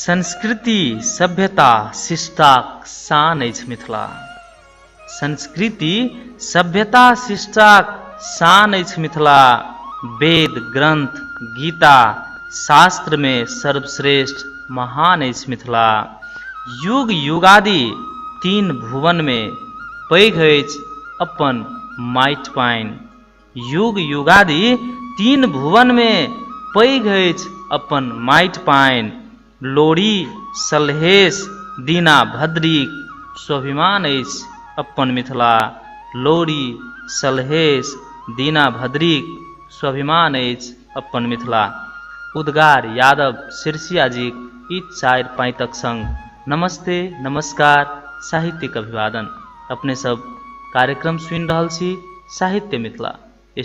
संस्कृति सभ्यता शिष्टाक शान अछि मिथिला। संस्कृति सभ्यता शिष्टाक शान अछि मिथिला। वेद ग्रंथ गीता शास्त्र में सर्वश्रेष्ठ महान अछि मिथिला। युग युगादि तीन भुवन में पैघ अछि अपन माटि पानि। युग युगादि तीन भुवनमे पैघ अछि अपन माटि पानि। लोरी सलहेस दीना भद्रीक स्वाभिमान अछि अपन मिथिला। लोरी सलहेस दीना भद्रीक स्वाभिमान अछि अपन मिथिला। उद्गार यादव सिरसियाजीक ई चारि पाँतिक संग नमस्ते नमस्कार साहित्यिक अभिवादन। अपने सब कार्यक्रम सुनि रहल छी साहित्य मिथिला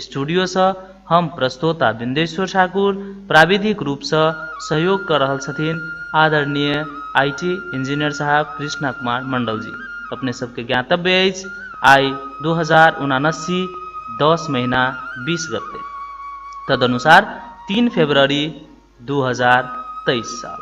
स्टूडियोसँ। हम प्रस्तोता बिन्देश्वर ठाकुर, प्राविधिक रूपसँ सहयोग कऽ रहल छथिन आदरणीय IT engineer साहब कृष्णा कुमार मंडल जी। अपने सबके ज्ञातव्य अछि, आइ 2079 10 महीना 20 गते, तदनुसार 3 फरवरी 2023 साल।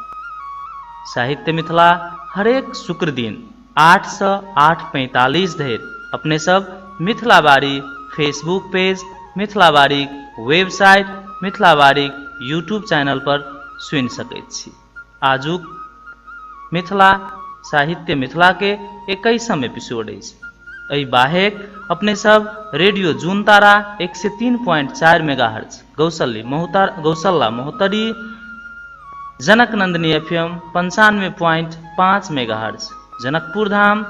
साहित्य मिथिला हरेक शुक्र दिन 8 सँ 8:45 धरि अपने सब मिथिलाबारी फेसबुक पेज, मिथिलाबारीक वेबसाइट, मिथिलाबारीक यूट्यूब चैनल पर सुनि सकैत छी। आजुक मिथिला साहित्य मिथिला के 21म एपिसोड अछि। एहि बाहेक अपने सब रेडियो जून तारा 103.4 मेगाहर्ट्ज गौशल्य महोत्तर गौशल्ला महोत्तरी, जनक Nandini FM 95.5 megahertz Janakpur Dham,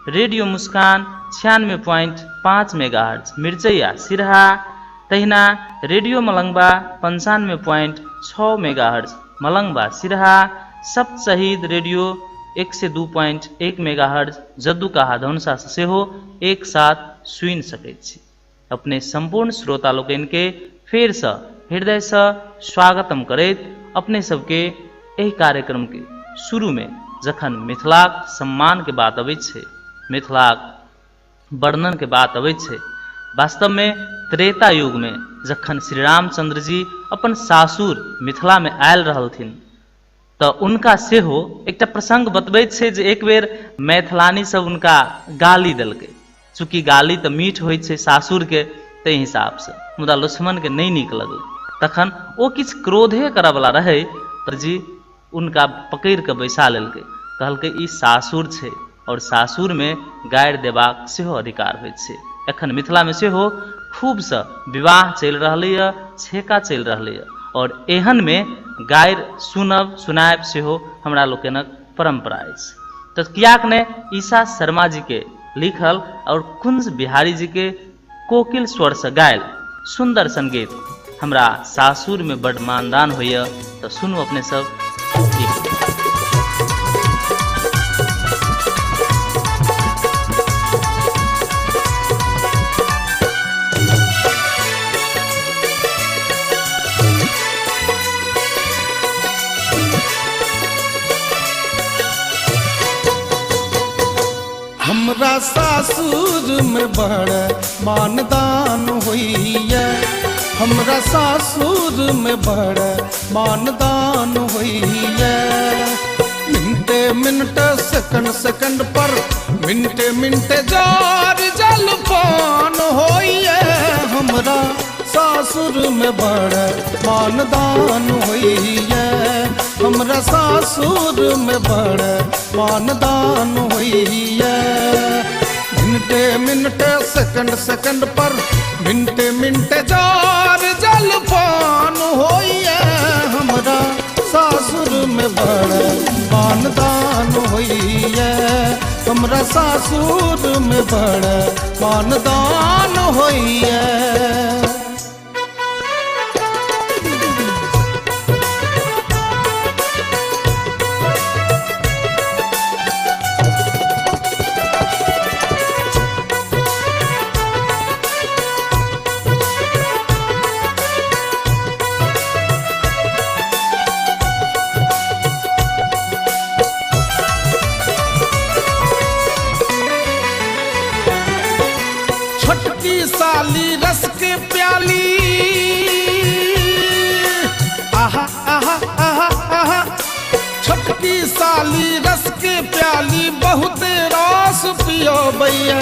radio मुस्कान 96.5 मेगाहर्ट्ज मिर्चैया सिरहा, तहिना रेडियो मलंगबा 95.6 मेगाहर्ट्ज मलंगबा सिरहा, सप्त शहीद रेडियो 102.1 मेगाहर्ट्ज जद्दूकाहा धनुषा से सेहो एक साथ सुनि सकैत छी। अपने सम्पूर्ण श्रोता लोकनिके फेरसँ हृदयसँ स्वागतम करैत अपने सबके एहि कार्यक्रमके शुरूमे जखन मिथिलाक सम्मानके बात अबै छै, मिथिलाक वर्णनके बात अबै छै, वास्तवमे त्रेता युगमे जखन श्री रामचंद्र जी अपन सासुर मिथिलामे आयल रहलथिन तऽ उनका सेहो एकटा प्रसंग बतबैत छै जे एक बेर मैथिलानी सब उनका गाली देलकै। चूँकि गाली तऽ मीठ होइ छै सासुरके ताहि हिसाबसँ, मुदा लक्ष्मणके नहि नीक लगलै। तखन ओ किछु क्रोधे करऽवला रहै तऽ जी उनका पकड़ि कऽ बैसा लेलकै, कहलकै ई सासुर छै आओर सासुरमे गारि देबाक सेहो अधिकार होइत छै। एखन मिथिलामे सेहो खूबसँ विवाह चलि रहलैए, छेका चलि रहलैए आओर एहनमे गारि सुनब सुनायब सेहो हमरा लोकनिक परम्परा अछि। तऽ कियाक नहि ईशा शर्मा जीके लिखल आओर कुंज बिहारी जीके कोकिल स्वरसँ गायल सुन्दर संगीत हमरा सासुरमे बड्ड मानदान होइए। तऽ सुनू अपने सब। हमरा सासुर में बड़ मानदान होइए, हमरा सासुर में बड़ मानदान होइए। मिनटे मिनट सेकंड सेकंड पर मिनटे मिनटे जार जलपान होइए, हमरा सासुर में बड़ मानदान होइए, हमरा सासुर में बड़ मानदान होइए। मिनटे मिनटे सेकंड सेकंड पर मिनटे मिनटे जार जलपान होइए, हमरा सासुर में बड़ मानदान होइए, हमरा सासुर में बड़ मानदान होइए। छोटकी साली रस के प्याली, आहा आहा आहा आहा, छोटकी छोटकी साली रस के प्याली बहुत रस पियबैया,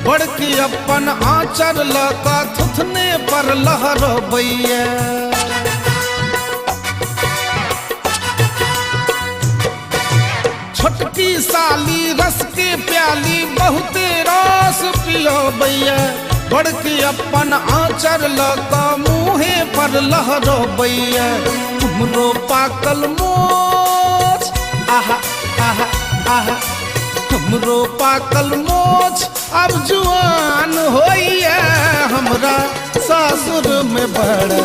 बड़की अपन आंचर लऽ कऽ थुथने पर लहरबैया। छोटकी साली रस के प्याली बहुत रस पियबैया, बड़की अपन आंचर लऽ कऽ मुँहे पर लहरबैया। तुमरो पाकल मोछ आहा आहा आहा, तुमरो पाकल मोछ अब जुआन होइया, हमरा सासुर में बड़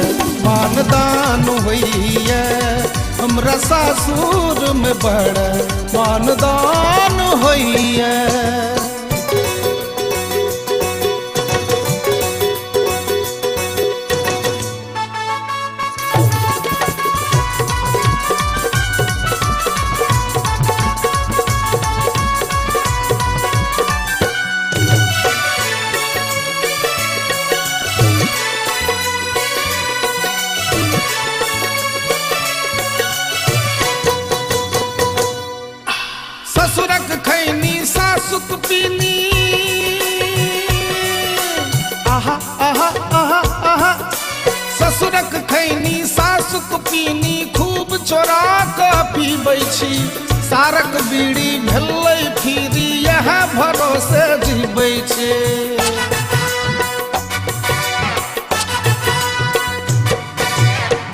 मानदान होइया, हमरा सासुर में बड़ मानदान होइया। ससुरक खैनी सासुक पीनी आहा आहा आहा आहा, ससुरक खैनी सासुक पीनी खूब चोरा कऽ पीबै छी, सारक बीड़ी भेलै फिरी इएह भरोसे जीबै छी।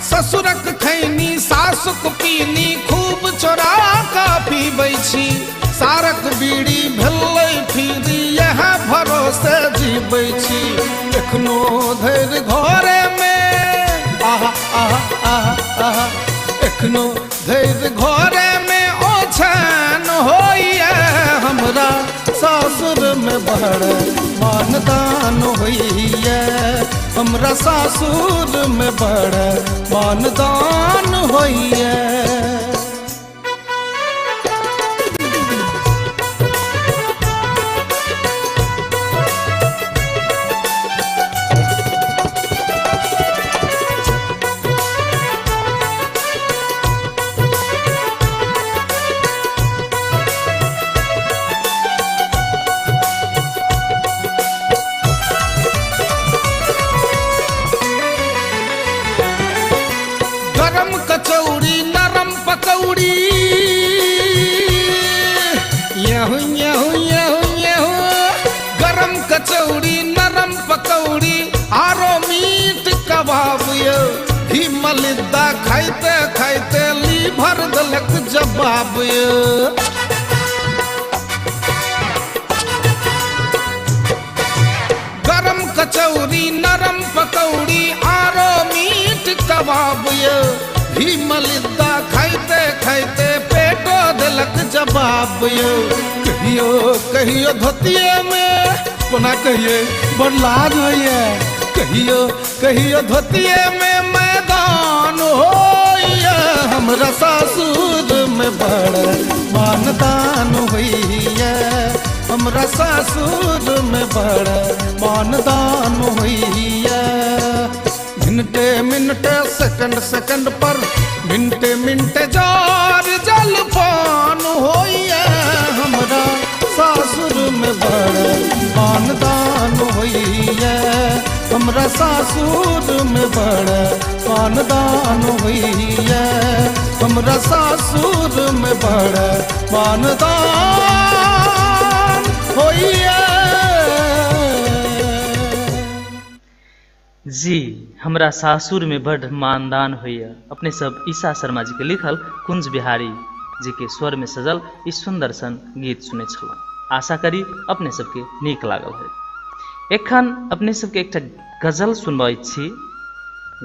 ससुरक खैनी सासुक पीनी खूब चोरा कऽ पीबै छी, सारक बीड़ी भेलै फिरी इएह भरोसे जीबै छी। एखनो धरि घरे में आहा आहा आहा आहा, एखनो धरि घरे में ओछान होइया, हमरा सासुर में बड़ मानदान होइया, हमरा सासुर में बड़ मानदान होइया। गरम कचौड़ी नरम पकौड़ी यहू यहू यहू यहू, गरम कचौड़ी नरम पकौड़ी आरो मीट कबाब यो, घी मलिद्दा खाइते खाइते लीभर देलक जवाब यो। गरम कचौड़ी नरम पकौड़ी आरो मीट कबाब यो, घी मलिद्दा खाइते खाइते पेटो देलक जवाब यो। कहियो कहियो धोतिए में कोना कहिए बड़ लाज होइए, कहियो कहियो धोतिए में मैदान होइए, हमरा सासुर में बड़ मानदान होइए, हमरा सासुर में बड़ मानदान होइए। मिनटे मिनटे सेकंड सेकंड पर मिनटे मिनटे जार जलपान होइए, हमरा सासुर में बड़ मानदान होइए, हमरा सासुर में बड़ मानदान होइए, हमरा सासुर में बड़ मानदान होइए। जी, हमरा सासुर में बड़ मानदान होइए। अपने सब ईशा शर्मा जी के लिखल कुंज बिहारी जी के स्वर में सजल ई सुंदर सन गीत सुने छलहुँ। आशा करी अपने सबके नीक लागल है। एखन अपने सबके एकटा गजल सुनबैत छी।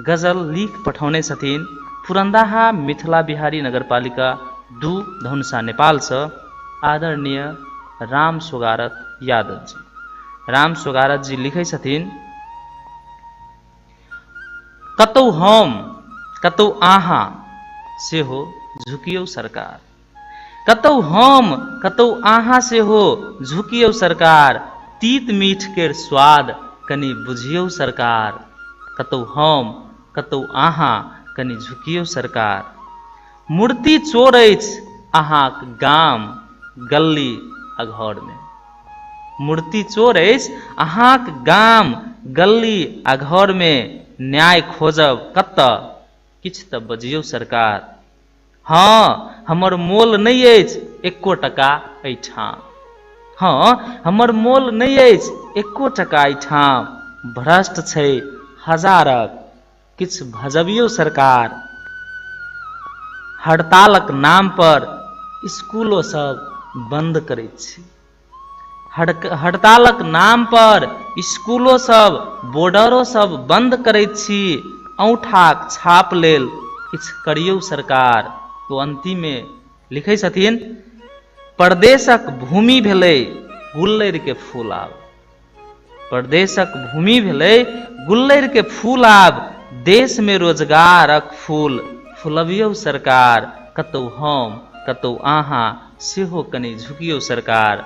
गजल लिख पठौने छथिन पुरन्दाहा मिथिला बिहारी नगरपालिका 2 धनुषा नेपाल से आदरणीय राम सोगारत यादव जी। राम सोगारत जी लिखै छथिन, कतौ हम कतौ आहाँ सेहो झुकियौ सरकार, कतौ हम कतौ आहाँ सेहो झुकियौ सरकार, तीत मीठ केर स्वाद कनि बुझियौ सरकार, कतौ हम कतौ आहाँ कनि झुकियौ सरकार। मूर्ति चोर अछि अहाँक गाम गल्ली आ घरमे। मूर्ति चोर अछि अहाँक गाम गल्ली आ घरमे, न्याय खोजब कतऽ किछु तऽ बजियौ सरकार। हँ हमर मोल नहि अछि एको टका एहिठाम, हँ हमर मोल नहि अछि एको टका एहिठाम, भ्रष्ट छै हजारक किछु भजबियौ सरकार। हड़तालक नाम पर स्कूलो सब बंद करैत छै, हड़तालक नाम पर स्कूलो सब बॉर्डरो सब बंद करैत छी, औंठाक छाप लेल किछु करियौ सरकार। तो अंतिममे लिखै छथिन, परदेशक भूमि भेलै गुल्लरि के फूल आब, परदेशक भूमि भेलै गुल्लरि के फूल आब, देशमे रोजगारक फूल फुलबियौ सरकार। कतौ हम कतौ अहाँ सेहो कनि झुकियौ सरकार,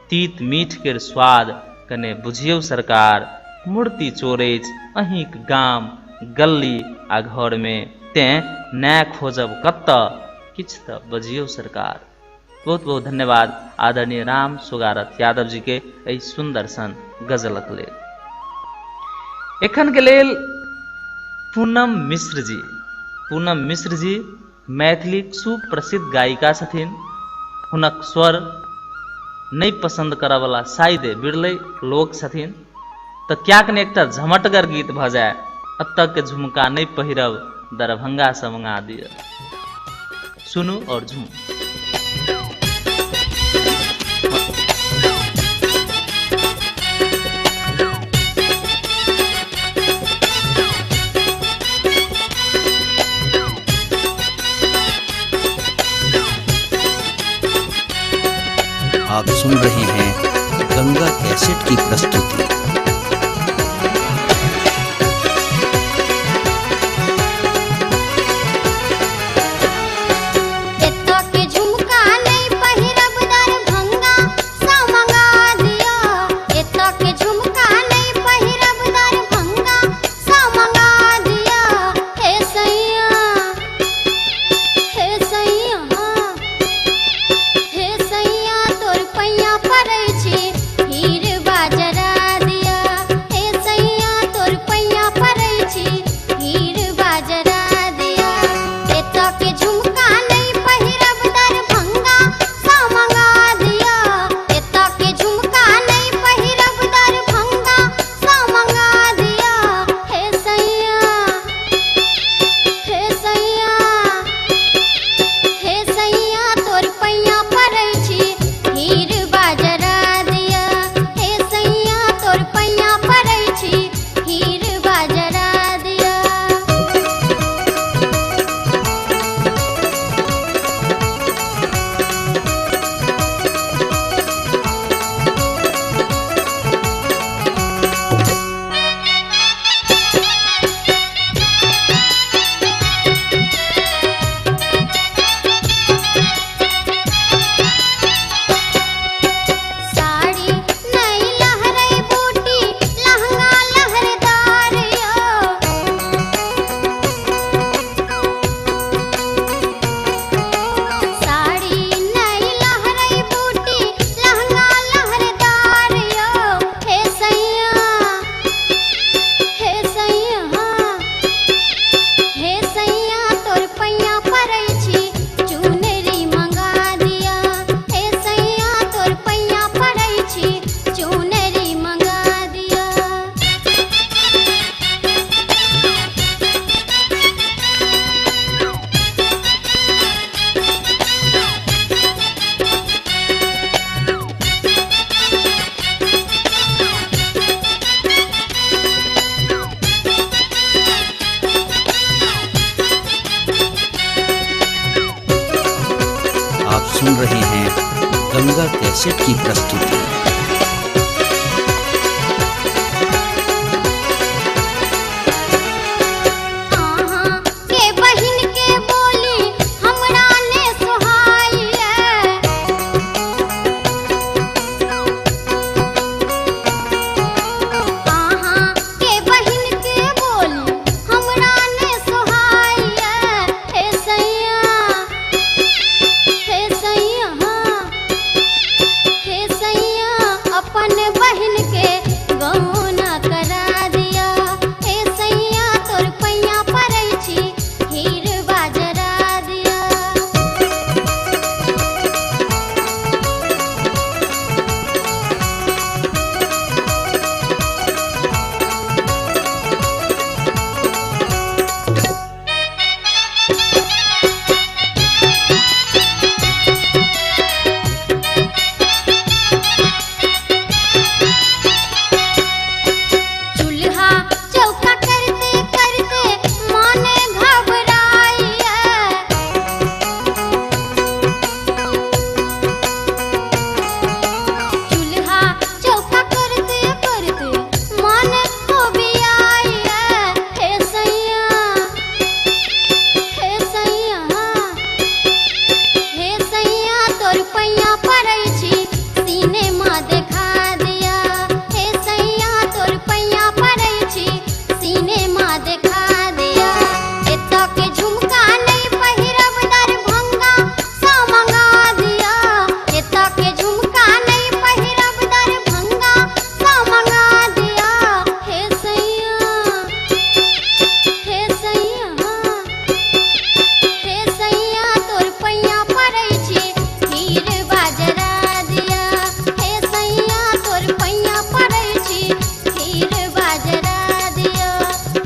तीत मीठ केर स्वाद कने बुझियौ सरकार। मूर्ति चोर अछि अहींक गाम गल्ली आ घरमे, तेँ न्याय खोजब कतऽ किछु तऽ बजियौ सरकार। बहुत बहुत धन्यवाद आदरणीय राम सुगारथ यादव जी के एहि सुंदर सन गजलक लेल। एखन के लेल पूनम मिश्र जी, पूनम मिश्र जी मैथिलीक सुप्रसिद्ध गायिका छथिन। हुनक स्वर नहि पसंद करऽवला शायदे बिरले लोक छथिन। तऽ कियाक नहि एकटा झमटगर गीत भऽ जाय, एतऽ के झुमका नहि पहिरब दरभंगा से मंगा दिअ। सुनू और झूमू। आप सुन रहे हैं गंगा कैसेट की प्रस्तुति। एतऽ के झुमका नहि पहिरब दरभंगा सँ मंगा दिअ, एतऽ के झुमका नहि पहिरब दरभंगा सँ मंगा दिअ। हे सैया, हे सैया, हे सैया तोर पैया पड़ै छी हीर बाजरा दिअ, हे सैया तोर पैया पड़ै छी हीर बाजरा दिअ। एतऽ के झुमका नहि पहिरब दरभंगा सँ मंगा दिअ, एतऽ के झुमका नहि पहिरब दरभंगा सँ मंगा दिअ। हे सैया, हे सैया, हे सैया तोर पैया पड़ै छी हीर बाजरा दिअ, हे सैया तोर पैया पड़ै छी हीर बाजरा दिअ। साड़ी नहीं लहरै बूटी लहंगा लहरदार यो, साड़ी नहीं लहरै बूटी लहंगा लहरदार यो। हे सैया, हे सैया, हे सैया तोर पैया पड़ै छी चुनरी मंगा दिअ, हे सैया तोर पैया पड़ै छी चुनरी मंगा दिअ। आप सुन रहे हैं गंगा कैसेट की प्रस्तुति। अहाँ के बहिन के बोली हमरा ने सोहाइए, अहाँ के बहिन के बोली हमरा ने सोहाइए। हे सैया, हे सैया, अपन बहिन के गौना करा दिया। हे सैया तोर पैया पड़ै छी हीर बाजरा दिया। चूल्हा चौका करते करते मन घबराइया। चूल्हा चौका करते करते मन खोबियाइया। हे सैया, हे सैया, हे सैया तोर पैया पड़ै छी सिनेमा देखा दिया। हे सैया तोर पैया पड़ै छी सिनेमा देखा दिया। एतऽ के झुमका नहि पहिरब दरभंगा सँ मंगा दिया। एतऽ के झुमका नहि पहिरब दरभंगा सँ मंगा दिया। हे सैया, हे सैया, हे सैया तोर पैया पड़ै छी हीर बाजरा दिया। हे सैया तोर पैया पड़ै छी हीर बाजरा दिया।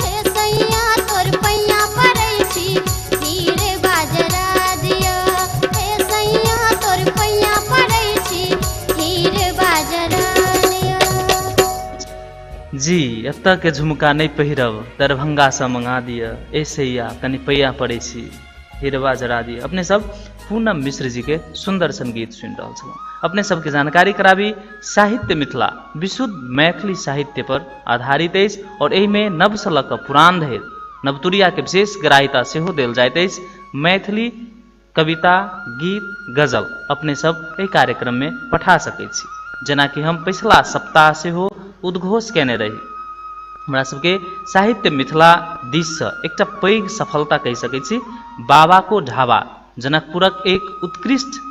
हे सैया तोर पैया पड़ै छी हीर बाजरा दिया। हे सैया तोर पैया पड़ै छी हीर बाजरा दिया। जी, एतऽ के झुमका नहि पहिरब, दरभंगासँ मंगा दिअ। ए सैया कनि पैया पड़ै छी हिरवा जरा दिअ। अपने सब पूनम मिश्र जी के सुंदर सन गीत सुनि रहल छलहुँ। अपने सबके जानकारी कराबी, साहित्य मिथिला विशुद्ध मैथिली साहित्य पर आधारित अछि और एहिमे नवसँ लऽ कऽ पुरान धरि नवतुरियाके विशेष ग्राहिता सेहो देल जाइत अछि। मैथिली कविता, गीत, गजल अपने सब एहि कार्यक्रम में पठा सकै छी। जेनाकि हम पछिला सप्ताह सेहो उद्घोष केने रही, हमरा सबके साहित्य मिथिला दिससँ एकटा पैघ सफलता कहि सकै छी, बाबा को ढाबा जनकपुरक एक उत्कृष्ट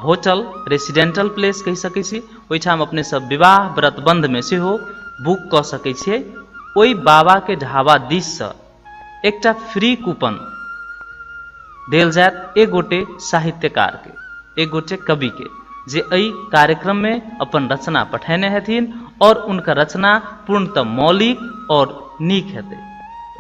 होटल, रेसिडेंटल प्लेस कहि सकै छी। ओहिठाम अपने सब विवाह व्रतबंध में सेहो बुक कऽ सकै छियै। ओहि बाबा के ढाबा दिससँ एकटा फ्री कूपन देल जायत एक गोटे साहित्यकार के, एक गोटे कवि के, जे एहि कार्यक्रम में अपन रचना पठेने हेथिन और उनका रचना पूर्णतः मौलिक और नीक हेतै।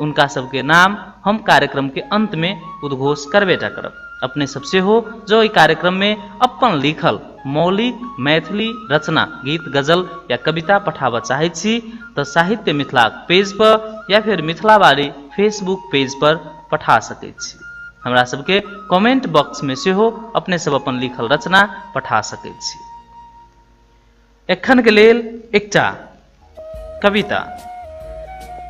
उनका सबके नाम हम कार्यक्रम के अंत में उद्घोष करबेटा करब। अपने सब सेहो जो एहि कार्यक्रम में अपन लिखल मौलिक मैथिली रचना, गीत, गजल या कविता पठाबऽ चाहै छी तऽ साहित्य मिथिलाक पेज पर या फिर मिथिलावारी फेसबुक पेज पर पठा सकै छी। हमरा सबके कमेंट बॉक्स में सेहो अपने सब अपन लिखल रचना पठा सकै छी। एखन के लेल एकटा कविता,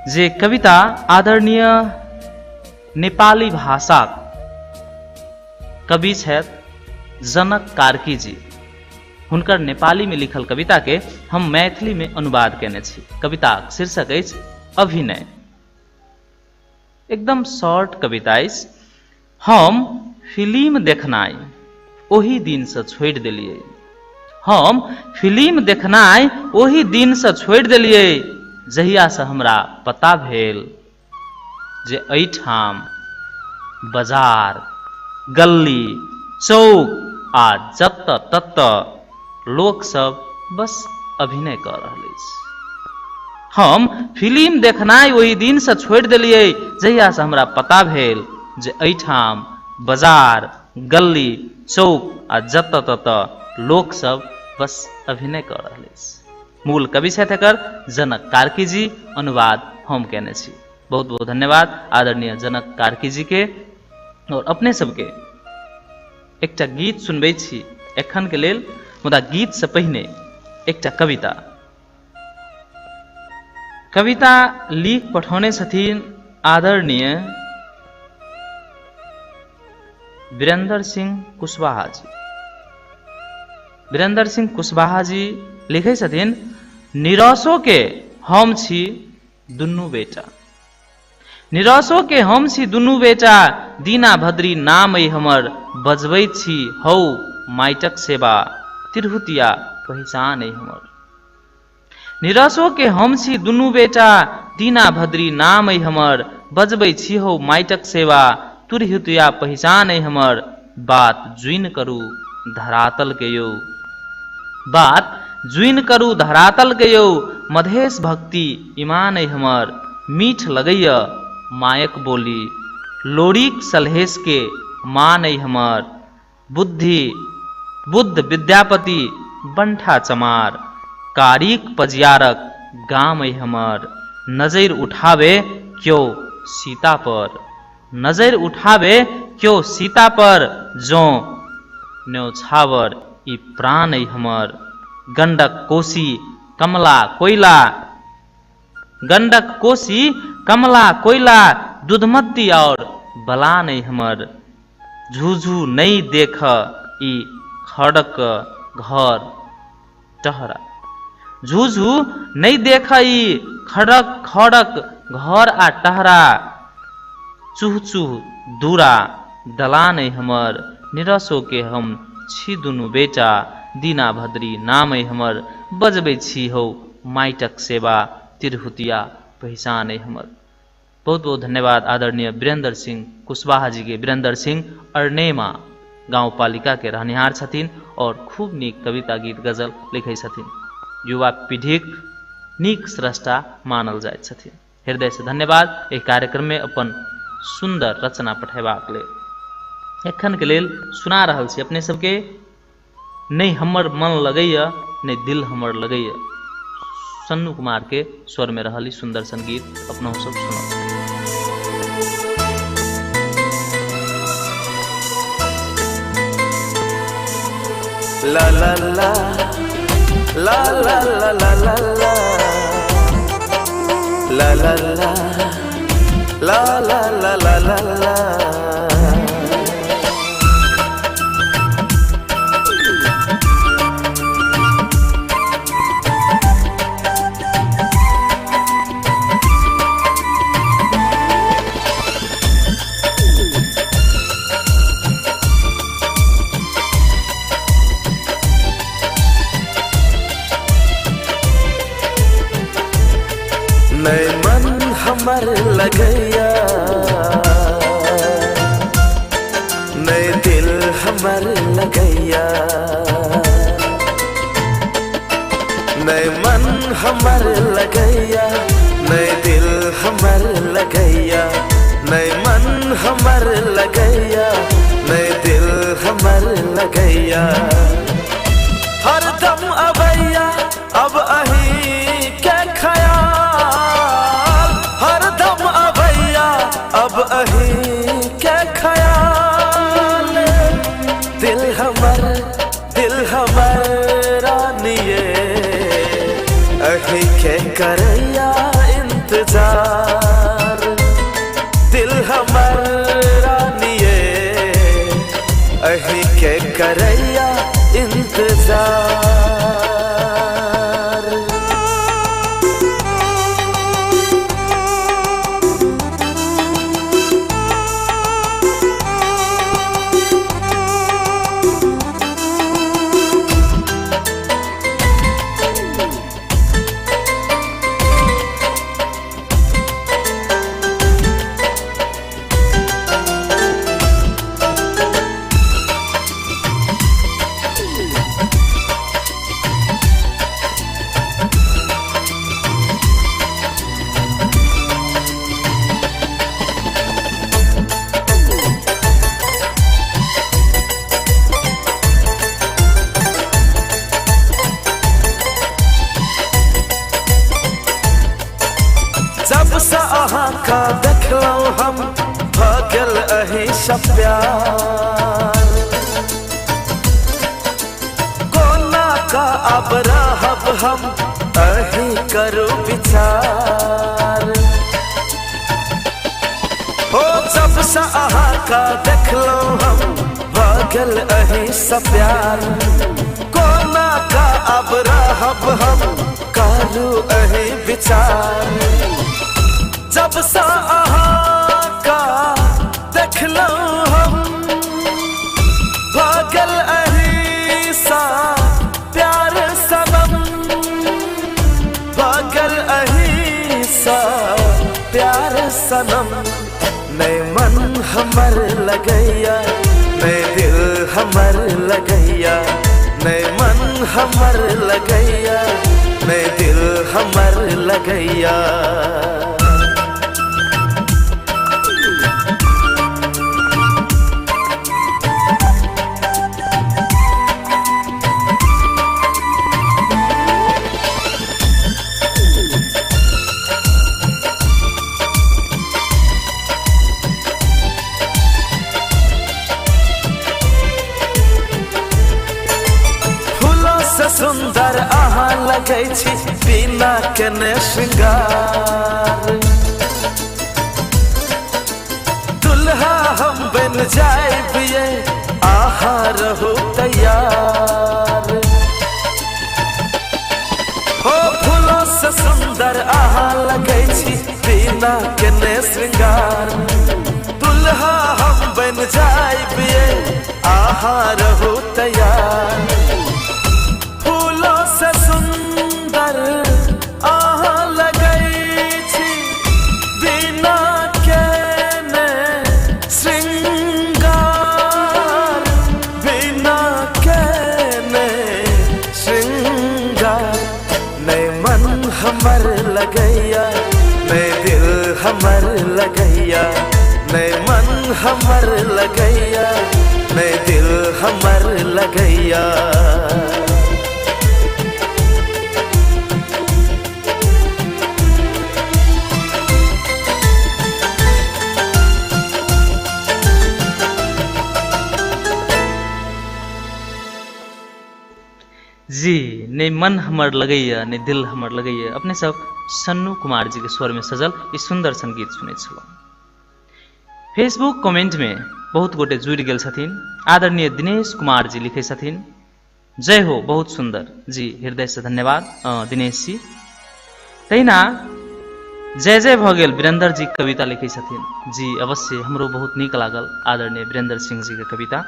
जे कविता आदरणीय नेपाली भाषाक कवि छथि जनक कार्की जी, हुनकर नेपाली में लिखल कविता के हम मैथिली में अनुवाद केने छी। कविताक शीर्षक अछि अभिनय। एकदम शॉर्ट कविता अछि। हम फिल्म देखनाइ ओहि दिनसँ छोड़ि देलियै, हम फिल्म देखनाइ ओहि दिनसँ छोड़ि देलियै जहियासँ हमरा पता भेल जे एहिठाम बाजार, गल्ली, चौक आ जतऽ ततऽ लोकसभ बस अभिनय कऽ रहल अछि। हम फिल्म देखनाइ ओहि दिनसँ छोड़ि देलियै जहियासँ हमरा पता भेल जे एहिठाम बाजार, गल्ली, चौक आ जतऽ ततऽ लोकसभ बस अभिनय कऽ रहल अछि। मूल कवि छथि एकर जनक कार्की जी, अनुवाद हम केने छी। बहुत बहुत धन्यवाद आदरणीय जनक कार्की जी के। और अपने सबके एकटा गीत सुनबै छी एखन के लेल, मुदा गीत से पहिने एकटा कविता। कविता लिख पठौने छथिन आदरणीय वीरेंद्र सिंह कुशवाहा जी। वीरेंद्र सिंह कुशवाहा जी लिखै छथिन, निराशो के हम छी दुनू बेटा, निराशो के हम छी दुनू बेटा, दीना भद्री नाम अइ हमर, बजबै छी हौ माइटक सेवा, तिरहुतिया पहिचान अइ हमर। निरसो के हम छी दुनू बेटा, दीना भद्री नाम अइ हमर। बजबै छी हौ माइटक सेवा, तुरहितुया पहिचान अइ हमर। बात जुइन करू धरातल के यौ, बात जुइन करू धरातल के यौ, मधेश भक्ति ईमान अइ हमर। मीठ लगैय मायक बोली, लोरीक सलहेश के मान अइ हमर। बुद्धि बुद्ध विद्यापति बंठा चमार, कारीक पजियारक गाम अइ हमर। नजरि उठावे क्यो सीता पर, नजरि उठावे क्यो सीता पर, जौं न्योछावर ई प्राण अइ हमर। गंडक कोसी कमला कोयला, गंडक कोसी कमला कोयला, दुधमती और बलान अइ हमर। झूझू नहि देख ई खड़क घर टहरा, झूझू नहि देख ई खड़क खड़क घर आ टहरा। चूह चूह दूरा दलान अइ हमर। निरसो के हम छी दुनू बेटा, दीना भद्री नाम अइ हमर। बजबै छी हौ माइटक सेवा, तिरहुतिया पहिचान अइ हमर। बहुत बहुत धन्यवाद आदरणीय वीरेंद्र सिंह कुशवाहा जी के। वीरेंद्र सिंह अरनेमा गाँव पालिका के रहनिहार छथिन और खूब नीक कविता गीत गजल लिखै छथिन। युवा पीढ़ीक नीक स्रष्टा मानल जाइत छथिन। हृदय से धन्यवाद एहि कार्यक्रम में अपन सुंदर रचना पठेबाक लेल। एखन के लेल सुना रहल छी अपने सबके, नहि हमर मन लगैया नहि दिल हमर लगैया, सन्नू कुमार के स्वर में रहल ई सुंदर संगीत अपना सब सुनब। ला ला ला ला ला ला ला ला ला ला ला ला ला ला ला ला ला। नै मन हमर लगैया नै दिल हमर लगैया, नै मन हमर लगैया नै दिल हमर लगैया, नै मन हमर लगैया नै दिल हमर लगैया। हरदम अबैया अब अही के ख्याल, हरदम अबैया अब अही के ख्याल। दिल हमर रानिए अही के करैया इंतजार। दिल हमर रानिए अही के करैया इंतजार। जब से अहाँ का देखलहुँ हम भऽ गेल अही सँ प्यार। कोना का अब रहब हम अही करू विचार। हो जब से अहाँ का देखलहुँ हम भऽ गेल अही सँ प्यार। कोना का अब रहब हम करू अही विचार। जब से अहाँ का देखलहुँ हम भऽ गेल अही सँ प्यार सनम, नै मन हमर लगैया, नै दिल हमर लगैया, नै मन हमर लगैया, नै दिल हमर लगैया। सुंदर अहाँ लगै छी बिना केने श्रृंगार, दुल्हा हम बन जाइब ये अहाँ रहू तैयार। हो फूलों से सुंदर अहाँ लगै छी बिना केने श्रृंगार, दुल्हा हम बन जाइब ये अहाँ रहू तैयार। से सुंदर अहाँ लगै छी बिना केने श्रृंगार, बिना केने श्रृंगार। नै मन हमर लगैया, नै दिल हमर लगैया, नै मन हमर लगैया, नै दिल हमर लगैया। जी, ने मन हमर लगैया ने दिल हमर लगैया, अपने सब सन्नू कुमार जी के स्वर में सजल ई सुंदर सन गीत सुनै छलहुँ। फेसबुक कमेंट में बहुत गोटे जुड़ि गेल छथिन। आदरणीय दिनेश कुमार जी लिखै छथिन, जय हो, बहुत सुंदर। जी, हृदय से धन्यवाद दिनेश जी। तहिना जय जय भऽ गेल वीरेंद्र जी कविता लिखै छथिन। जी अवश्य, हमरो बहुत नीक लागल आदरणीय वीरेंद्र सिंह जी के कविता।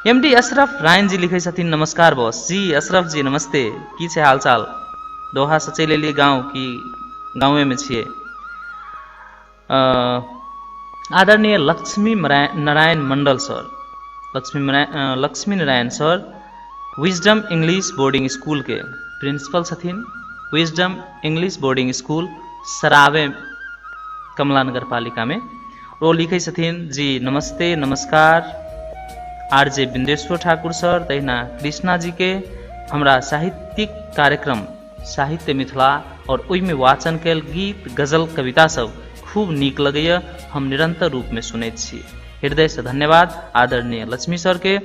एम डी अशरफ रायन जी लिखै छथिन, नमस्कार बॉस। जी अशरफ जी नमस्ते, की छै हालचाल? दोहा से चलि एलियै गाँव की गाँवे में छियै? आदरणीय Lakshmi Narayan Mandal sir, Lakshmi Narayan sir wisdom English boarding school के प्रिंसिपल छथिन। विजडम इंग्लिश बोर्डिंग स्कूल सरावे कमला नगर पालिका में। ओ लिखै छथिन, जी नमस्ते, नमस्कार R J Bindeshwar Thakur sir, तहिना कृष्णा जी के हमरा साहित्यिक कार्यक्रम साहित्य मिथिला और ओहिमे वाचन कयल गीत गजल कविता सब खूब नीक लगैया, हम निरंतर रूप में सुनैत छी। हृदय से धन्यवाद आदरणीय लक्ष्मी सर के,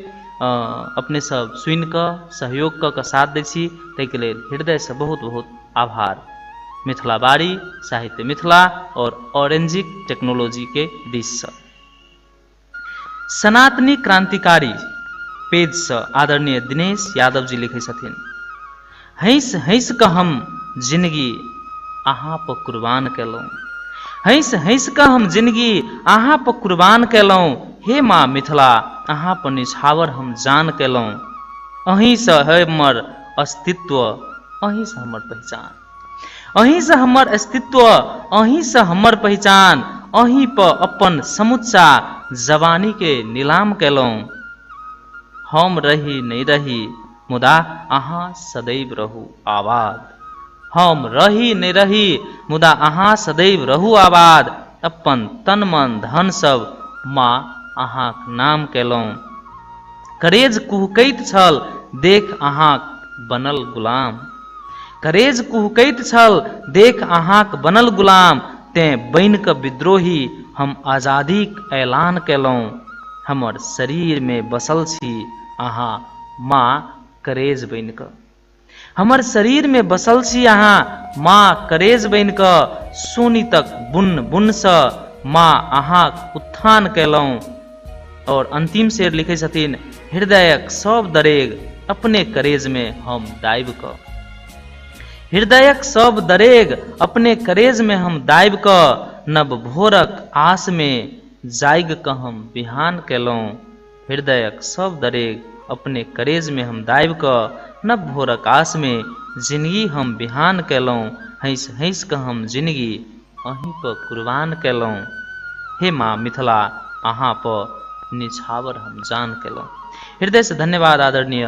अपने सब सुनि कऽ सहयोग कऽ साथ दै छी, ताहिके लेल हृदय से बहुत बहुत आभार। मिथिला बाड़ी, साहित्य मिथिला और ऑरेंजिक टेक्नोलॉजी के दिससँ सनातनी क्रांतिकारी पेजसँ आदरणीय दिनेश यादव जी लिखै छथिन, हँसि हँसि कऽ हम जिंदगी अहाँ पर कुर्बान केलहुँ, हँसि हँसि कऽ हम जिंदगी अहाँ पर कुर्बान केलहुँ, हे माँ मिथिला अहाँ पर निछावर हम जान केलहुँ, अहीँसँ हमर अस्तित्व, अहीँसँ हमर पहचान, अहीँसँ हमर अस्तित्व, अहीँसँ हमर पहचान, अहीं पर अपन समुच्चा जवानी के नीलाम केलहुँ, हम रही नहीं रही मुदा अहाँ सदैव रहू आबाद, हम रही नहीं रही मुदा अहाँ सदैव रहू आबाद, अपन तन मन धन सब माँ अहाँक नाम केलहुँ, करेज कुहकैत छल देख अहाँक बनल गुलाम, करेज कुहकैत छल देख अहाँक बनल गुलाम, तें बनि कऽ विद्रोही हम आजादीक ऐलान केलहुँ, हमर शरीरमे बसल छी अहाँ माँ करेज बनि कऽ, हमर शरीरमे बसल छी अहाँ माँ करेज बनि कऽ, सोनितक बुन बुनसँ माँ अहाँक उत्थान केलहुँ। और अंतिम शेर लिखै छथिन, हृदयक सब दरेग अपने करेजमे हम दाबि कऽ, हृदयक सब दरेग अपने करेजमे हम दाबि कऽ, नव भोरक आसमे जागि कऽ हम बिहान केलहुँ, हृदयक सब दरेग अपने करेजमे हम दाबि कऽ, नव भोरक आसमे जिनगी हम बिहान केलहुँ, हँसि हँसि कऽ हम जिनगी अहीं पर कुर्बान केलहुँ। हे माँ मिथिला, अहाँ पर निछावर हम जान केलहुँ। हृदय से धन्यवाद आदरणीय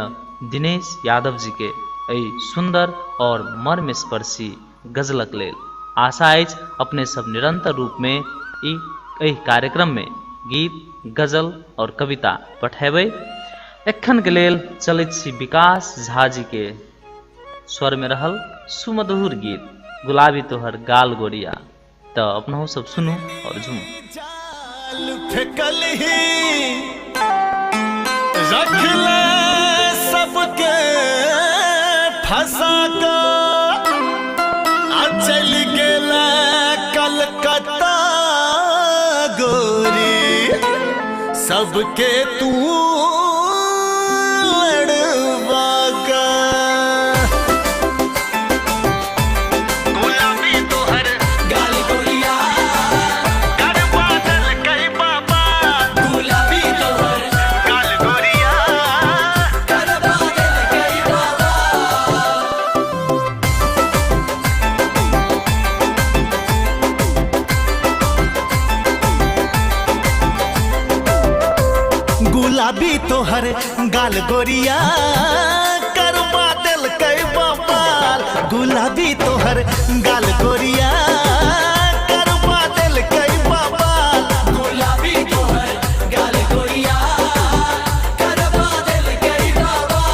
दिनेश यादव जी के एहि सुंदर और मर्मस्पर्शी गजलक लेल। आशा अछि अपने सब निरंतर रूप में एहि कार्यक्रम में गीत, गजल और कविता पठेबै। एखन के लेल चलैत छी विकास झा जी के स्वर में रहल सुमधुर गीत गुलाबी तोहर गाल गोरिया। तो अपनहु सब सुनू और झूमू। फेकल ही रख ले सबके फंसा का, आ चल गेल कलकत्ता गोरी, सबके तू लड़वा का। गुलाबी तोहर गाल गोरिया, कर बादल कई बाबा, गुलाबी तोहर गाल गोरिया, कर बादल कई बाबा। गुलाबी तोहर गाल गोरिया, कर बादल कई बाबाल, गुलाबी तोहर गाल गोरिया, कर बादल कई बाबाल, गुलाबी तोहर गाल गोरिया, कर बादल कई बाबाल।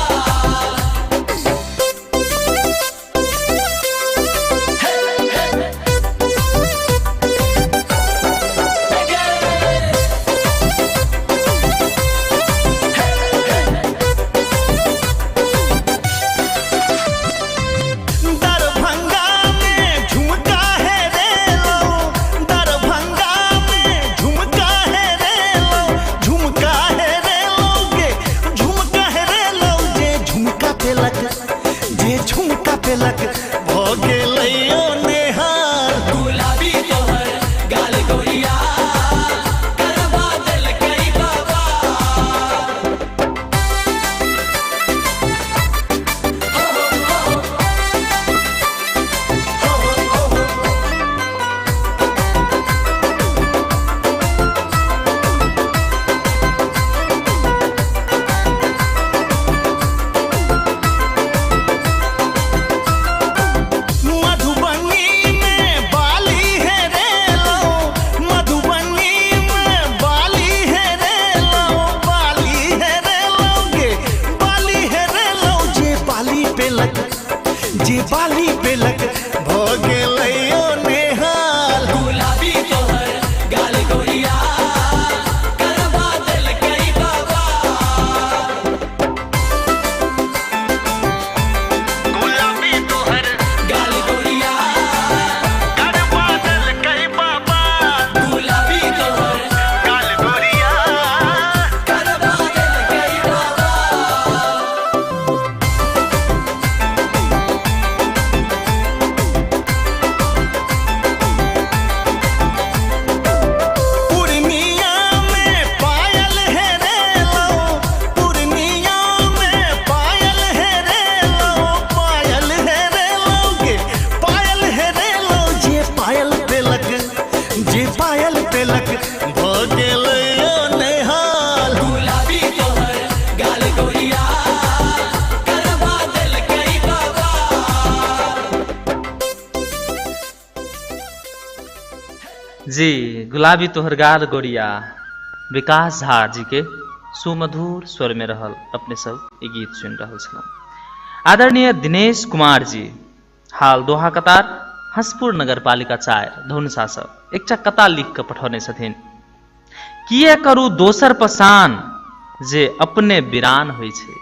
दरभंगा में झुमका है रे लो, दरभंगा में झुमका है रे लो, झुमका है रे लो गे, झुमका है रे लो, जे झुमका पेलक, जे झुमका पेलक भ गेलै ओ नेहाल। गुलाबी तोहर गाल गोरिया, कर बादल कई बाबा। मधुबनी में बाली है रे लो, मधुबनी में बाली है रे लो, बाली है रे लो गे, बाली है रे लो, जे बाली पेलक, जे बाली पेलक भ गेलै ओ नेहाल। गुलाबी तोहर गाल गोरिया, कर बादल कई बाबा। गुलाबी तोहर गाल गोरिया, कर बादल कई बाबा, गुलाबी तोहर गाल गोरिया, कर बादल कई बाबा। पूर्णिया में पायल है रे लो, पूर्णिया में पायल है रे लो, पायल है रे लो गे, पायल है रे लो, जे पायल पेलक, जे पायल पेलक भ गेलै ओ नेहाल। गुलाबी तोहर गाल गोरिया, कर बादल कई बाबा। जी, गुलाबी तोहर गाल गोरिया विकास झा जी के सुमधुर स्वर में रहल अपने सब ई गीत सुनि रहल छलहुँ। आदरणीय दिनेश कुमार जी हाल दोहा कतार हंसपुर नगरपालिका 4 धनुषा सँ एकटा कता लिख के पठौने छथिन। किए करू दोसर पसान जे अपने बिरान होइ छै,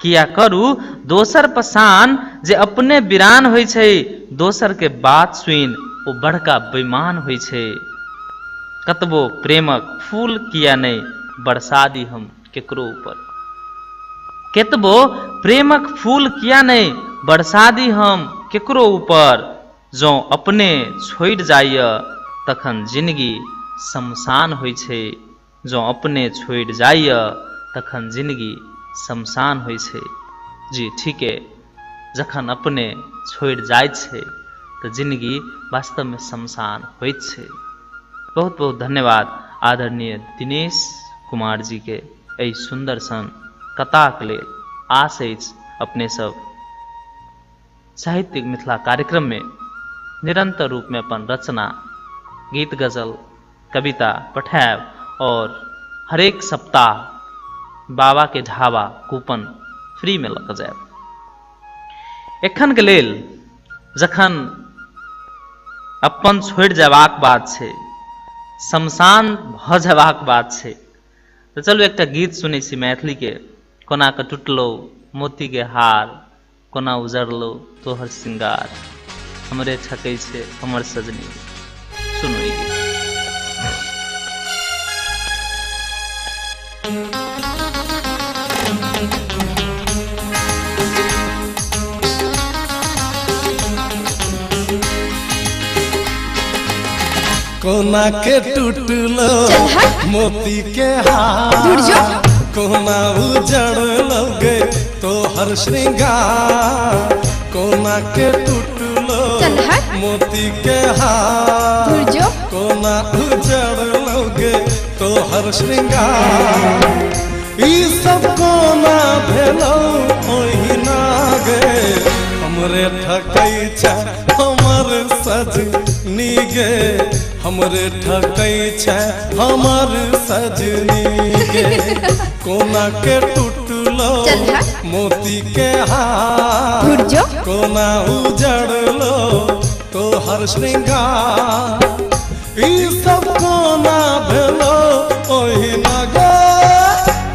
किया करू दोसर पसान जे अपने बिरान होइ छै, दोसर के बात सुनि ओ बड़का बेईमान होइ छै। कतबो प्रेमक फूल किया नहि बरसा दी हम केकरो ऊपर, केतबो प्रेमक फूल किया नहि बरसा दी हम केकरो ऊपर, जँ अपने छोड़ि जाइए तखन जिनगी शमशान होइ छै, जँ अपने छोड़ि जाइए तखन जिनगी शमशान होइ छै। जी ठीके, जखन अपने छोड़ि जाइ छै तऽ जिनगी वास्तवमे शमशान होइत छै। बहुत बहुत धन्यवाद आदरणीय दिनेश कुमार जी के एहि सुन्दर सन कथाक लेल। आश अछि अपने सब साहित्यिक मिथिला कार्यक्रम में निरंतर रूप में अपन रचना, गीत, गजल, कविता पठायब और हरेक सप्ताह बाबा के ढाबा कूपन फ्री में लऽ कऽ जायब। एखन के लेल जखन अपन छोड़ि जयबाक बात छै, शमशान भऽ जयबाक बात छै, तऽ चलू एकटा गीत सुनै छी मैथिलीके, कोना कऽ टुटलौ मोतीके हार, कोना उजड़लौ तोहर सिंगार, हमरे छकै छै हमर सजनी। सुनू ई गीत। कोना के टूटलो मोती के हार, कोना उजड़लो गे तोहर श्रृंगार, कोना के टूटलो मोती के हार, कोना उजड़लो गे तोहर श्रृंगार, ई सब कोना भेलो ओहिना गे, हमरे ठकै छै हमर सजनी गे, हमरे ठकै छै हमर सजनी गे, कोना के टूटलो मोती के हार, कोना उजड़लो तोहर श्रृंगार, ई सब कोना भेलो ओहिना गे,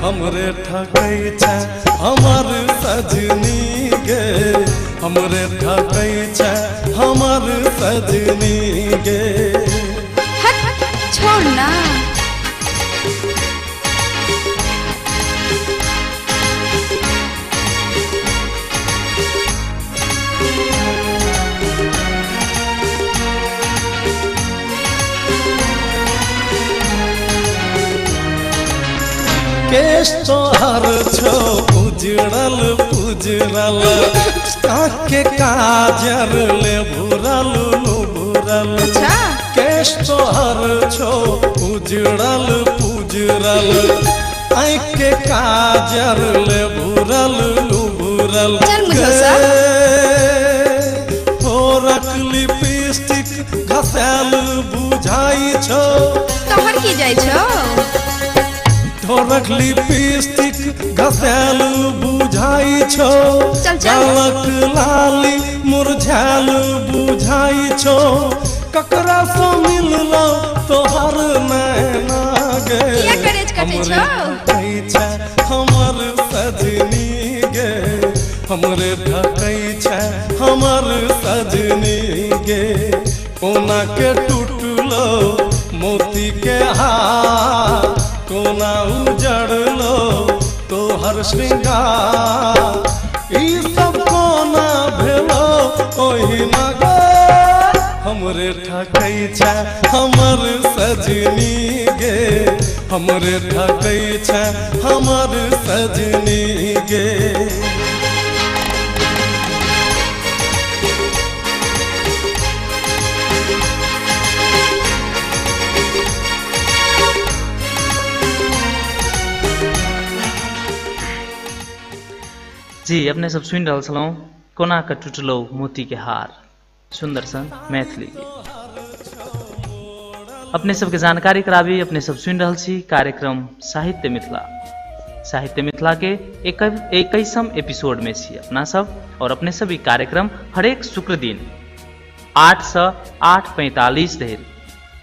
हमरे ठकै छै हमर सजनी गे, हमरे ठकै छै हमर सजनी गे। हट छोड़ ना। केश तोहर छो उजड़ल उजड़ल, आँख के काजर ले भूरल भूरल, केश तोहर छो उजड़ल उजड़ल, आँख के काजर ले भूरल भूरल, थोरक लिपस्टिक घसायल बुझाई छो, तोहर की जाइ छो, ठोरक लिपस्टिक घसायल बुझाई छो, गालक लाली मुरझायल बुझाई छो, ककरा से मिललो तोहर नैना गे, हमरे ठकै छै हमर सजनी गे, हमरे ठकै छै हमर सजनी गे, कोना के टूटलो मोती के हार, कोना उजड़लो तोहर श्रृंगार, ई सब कोना भेलो ओहिना गे, हमरे ठकै छै हमर सजनी गे, हमरे ठकै छै हमर सजनी गे। जी अपने सब सुनि रहल छलहुँ कोना के टूटलो मोती के हार, सुंदर सन मैथिली गीत। अपने सबके जानकारी कराबी, अपने सब सुनि रहल छी कार्यक्रम साहित्य मिथिला। साहित्य मिथिला के 21म एपिसोड में छी अपना सब, और अपने सब ई कार्यक्रम हरेक शुक्र दिन 8 से 8:45 धरि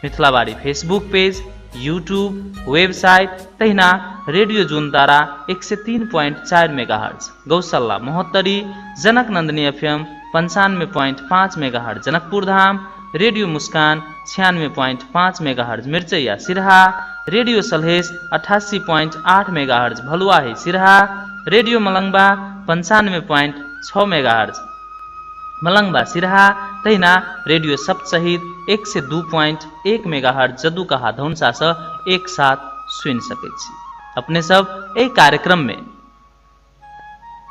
Mithilabari Facebook page, YouTube, website, तहिना रेडियो जुनतारा 103.4 मेगाहर्ट्ज गौशाला महोत्तरी, जनक Nandini FM 95.5 megahertz Janakpur Dham, radio Muskan 96.5 megahertz Mirchaiya Siraha, radio Salhes 88.8 megahertz Bhaluwahi Siraha, radio Malangwa 95.6 megahertz Malangwa Siraha, तहिना रेडियो सप्तशहीद 102.1 मेगाहर्ट्ज जदुकहा धौनसा से एक साथ सुनि सकैत छी। अपने सब एहि कार्यक्रम में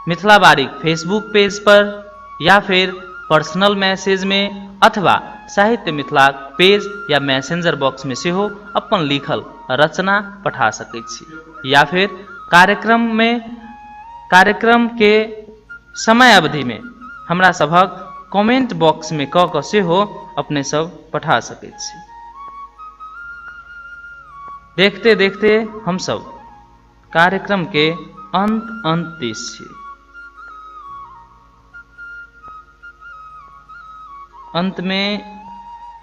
मिथिला बारीक फेसबुक पेज पर या फिर पर्सनल मैसेजमे अथवा साहित्य मिथिलाक पेज या मैसेंजर बॉक्समे सेहो अपन लिखल रचना पठा सकैत छी, या फिर कार्यक्रममे कार्यक्रमके समय अवधिमे हमरा सभक कमेंट बॉक्समे कऽ कऽ सेहो अपने सब पठा सकैत छी। देखते देखते हमसब कार्यक्रमके अंत अंत दिस छी। अंतमे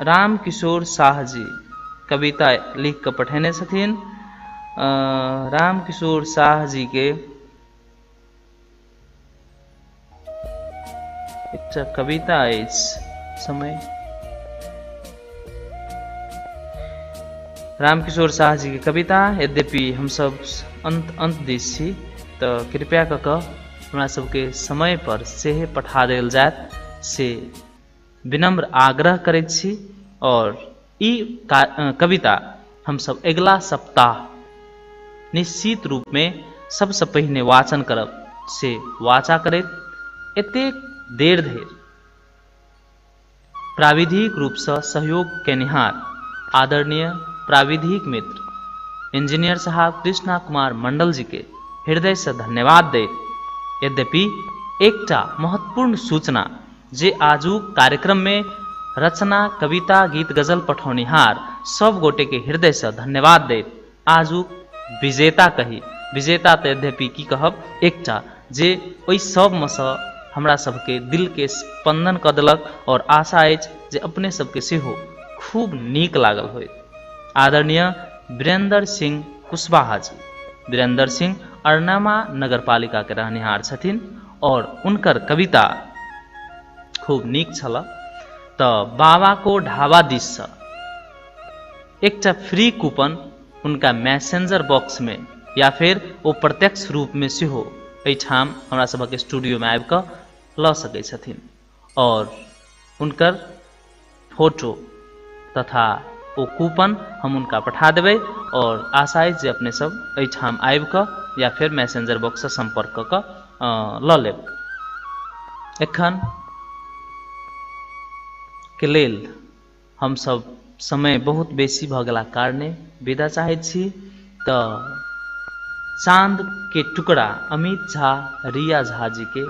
रामकिशोर शाह जी कविता लिख कऽ पठेने छथिन। रामकिशोर शाह जी के एकटा कविता अछि समय। रामकिशोर शाह जी के कविता, यद्यपि हमसब अंत अंत दिस छी तऽ कृपया कऽ कऽ हमरा सबके समय पर सेहे पठा देल जायत से विनम्र आग्रह करैत छी। और ई कविता हमसब अगिला सप्ताह निश्चित रूपमे सबसँ पहिने वाचन करब से वाचा करैत एतेक देर धरि प्राविधिक रूपसँ सहयोग केनिहार आदरणीय प्राविधिक मित्र इंजीनियर साहब कृष्णा कुमार मंडल जी के हृदयसँ धन्यवाद दैत, यद्यपि एकटा महत्वपूर्ण सूचना जे आजुक कार्यक्रममे रचना कविता गीत गजल पठौनिहार सब गोटे के हृदयसँ धन्यवाद दैत आजुक विजेता कही, विजेता तऽ यद्यपि की कहब, एकटा जे ओहि सबमे सँ हमरा सबके दिलके स्पंदन कऽ देलक और आशा अछि जे अपने सबके सेहो खूब नीक लागल होइत। आदरणीय वीरेंद्र सिंह कुशवाहा जी, वीरेंद्र सिंह अरनामा नगरपालिका के रहनिहार छथिन और उनकर कविता खूब नीक छल। तऽ बाबा को ढाबा दिससँ एकटा फ्री कूपन उनका मैसेंजर बॉक्समे या फिर ओ प्रत्यक्ष रूपमे सेहो एहिठाम हमरा सभक स्टूडियोमे आबि कऽ लऽ सकै छथिन और हुनकर फोटो तथा ओ कूपन हम हुनका पठा देबै और आशा अछि जे अपने सब एहिठाम आबि कऽ या फिर मैसेंजर बॉक्ससँ संपर्क कऽ कऽ लऽ लेब। एखन के लेल हमसब समय बहुत बेसी भऽ गेलाक कारणे विदा चाहैत छी। तऽ चाँद के टुकड़ा अमित झा रिया झा जी के,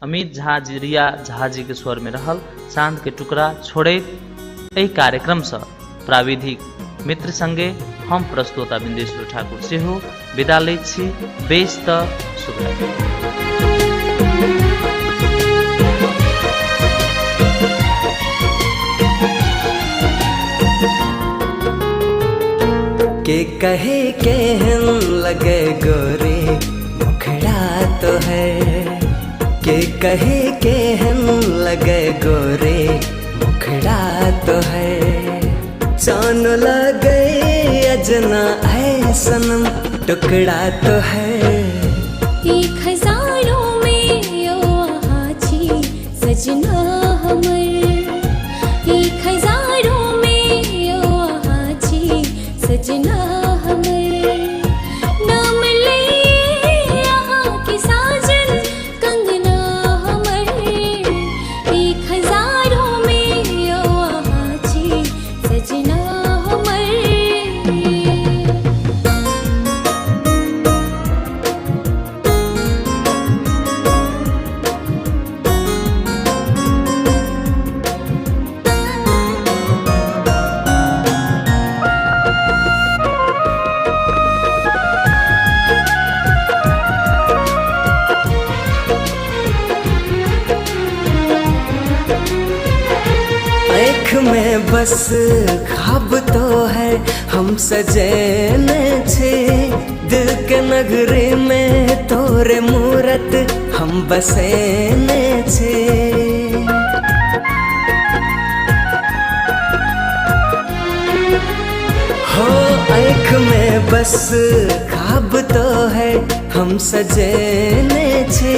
अमित झा जी रिया झा जी के स्वर में रहल चाँद के टुकड़ा छोड़ैत एहि कार्यक्रमसँ प्राविधिक मित्र संगे हम प्रस्तोता बिंदेश्वर ठाकुर सेहो विदा लैत छी। बेस तऽ शुभरात्रि। के कहे केहन लगे गोरे मुखड़ा तो है, के कहे केहन लगे गोरे मुखड़ा तो है, चान लगे अजना है सनम टुकड़ा तो है। एक हजारों में ओ आछी सजना हमर, एक हजारों में ओ आछी सजना हमर, नाम ले अहाँ के साजन कंगना हमर, एक हजारों में ओ आछी सजना हमर। आँख में बस ख्वाब तो है हम सजने छे, दिल के नगरी में तोरे मूरत हम बसेने छे। हो आँख में बस ख्वाब तो है हम सजने छे,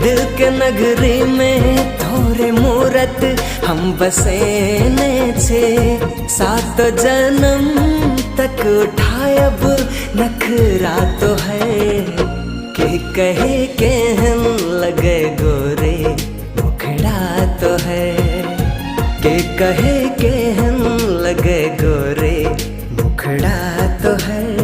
दिल के नगरी में तोरे मूरत हम बसेने छे। सात जन्म तक उठायब नखरा तो है, के कहे केहन लगे गोरे मुखड़ा तो है, के कहे केहन लगे गोरे मुखड़ा तो है।